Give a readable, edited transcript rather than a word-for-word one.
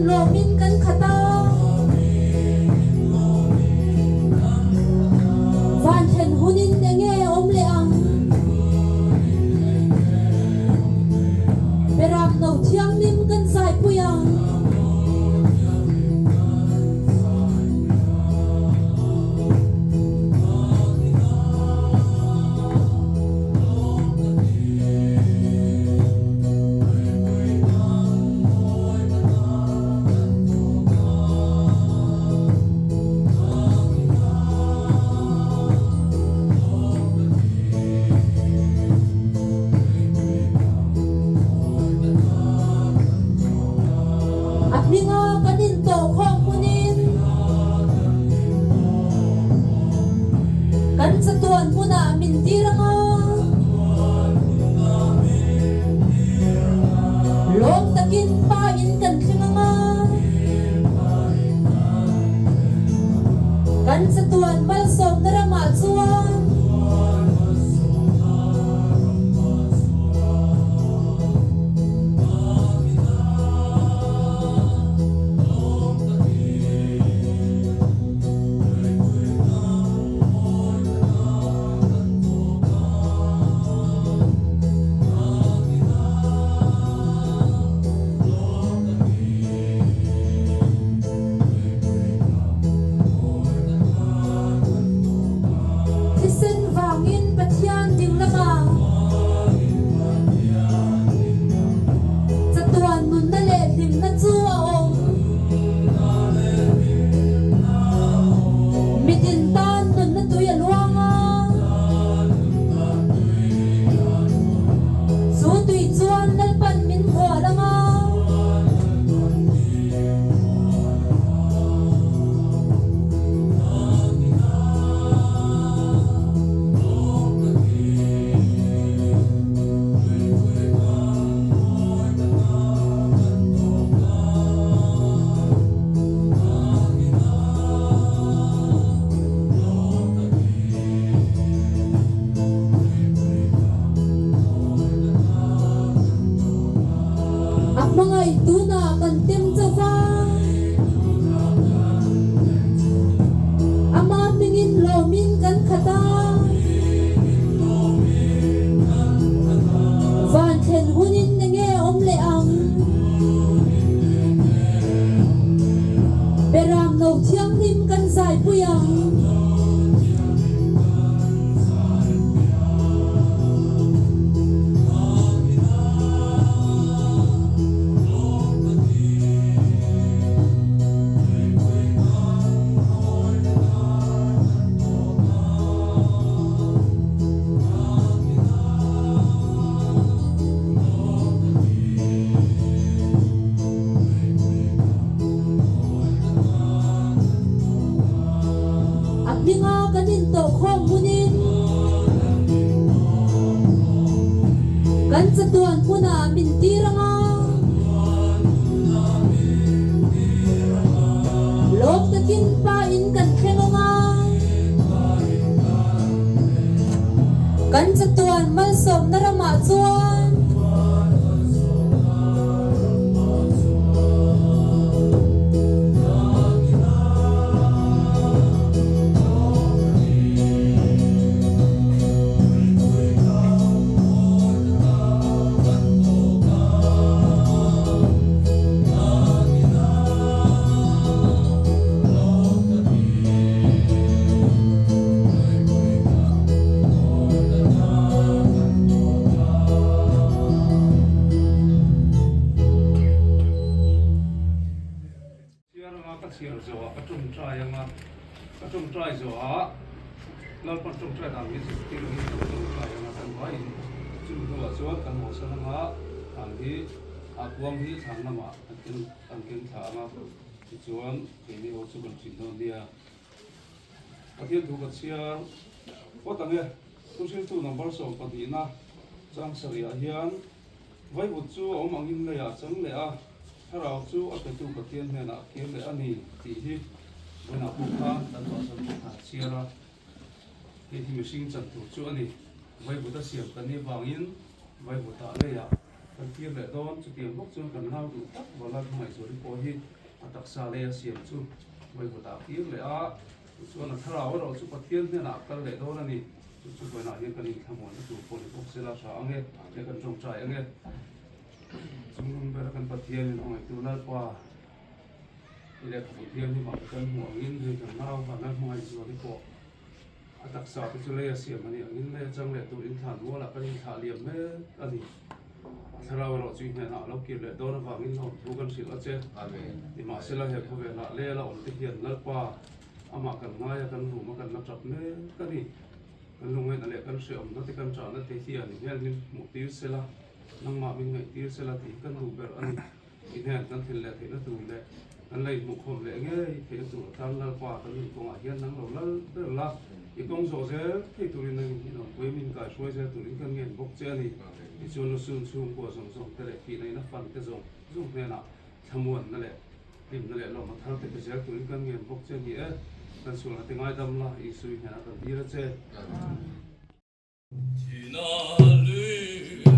lawmin kan khat a. Van thlen hunin enge awm leh ang? Beram no thianghlim kan zaipui ang. A hminga kan intawh khawm hmunin kan chatuan hmunah min tir ang a. Lawm takin pa in kan thleng ang a. Kan chatuan malsawmna ramah chuan. Thisen vangin Pathian ding lamah chatuan nunna leh hlimna chu a awm. Mitin tan nunna tui a luang a. Chu tui chuan Lalpan min hual ang a. A hmangaih tunah kan tem chauh va. Ama hmingin lawmin kan khat a. Van thlen hunin enge awm leh ang? Beram no thianghlim kan zaipui ang. A hminga kan intawh khawm hunin kan chatuan hmunah min tir ang a. Lawm takin Pa in kan thleng ang a. Kan chatuan malsawmna ramah chuan. Chhiar anga ka chhiar zawhah ka tawngtai anga ka tawngtai zawhah Lalpan tawngtai dan hi zirtir angin ka tawngtai anga kan vaiin chumi hnuah chuan kan hawsan anga thlan hi a kuang hi thlan lamah an ken an ken thla anga tichuan keini ho chu kan thin dawn nia. Pathian thu ka chhiar phawt ang e. Thuhriltu number 12 na chang sarihah hian Vaivut chu a awm angin leiah a chang leh a, thlarau chu a petu Pathian hnenah a kir leh a ni tih hi vawiinah pawh khan kan tuahsan pawh khan a chhiar a. Hei hi mihring chan tur chu a ni. Vaivut a siam kan nih vangin Vaivutah leiah. Kan kir leh dawn, chutiang bawk chuan kan nau duh tak Valal hmangaihzuali pawh hi a taksa lei a siam chu vawikawtah a kir leh a, tichuan a thlarau erawh chu Pathian hnenah a kal leh dawn a ni. Chu chu vawiinah hian kan inthlamuanna tur pawh ni bawk sela tha ang e, leh kan tawngtai ang e. Chungnung bera kan Pathianin a ngaihtu Lalpa i lehkhabu thianghlimah te kan hmuh angin hei kan nau Vanlal hmangaihzuali pawh A taksa te chu lei a siam a nih angin lei atang leh tur inthlan mualah kan inthlah liam mek a ni. A thlarau erawh chu i hnenah a lo kir leh dawn avangin lawmthu kan hrilh a che. Nimahsela he khawvelah lei a la awm te hian Lalpa amah kan ngai a, kan rum a, kan la tap mek a ni. Kan lungaihna leh kan hrehawmna te kan ṭahna te hian i hmel min hmuh tir sela, nangmah min ngaih tir sela tih hi kan duh ber a ni. I hnen kan thlen leh theihna tur leh kan la inhmuhkhawm leh ngei theihna tur atan Lalpa kan nun kawngah hian nang lo lal ber la, i kawng zawh zel thei turin nang in inawmpui min kaihruai zel turin kan ngen bawk che a ni. Tichuan lusun chhungkua zawng zawng te leh thihnaihna fan te zawng zawng hnenah thlamuanna leh hlimna leh lawmna thar te pe zel turin kan ngen bawk che a ni e. Kan sualna te ngaidam la, Isui hnenah kan dil a che. Thina lui.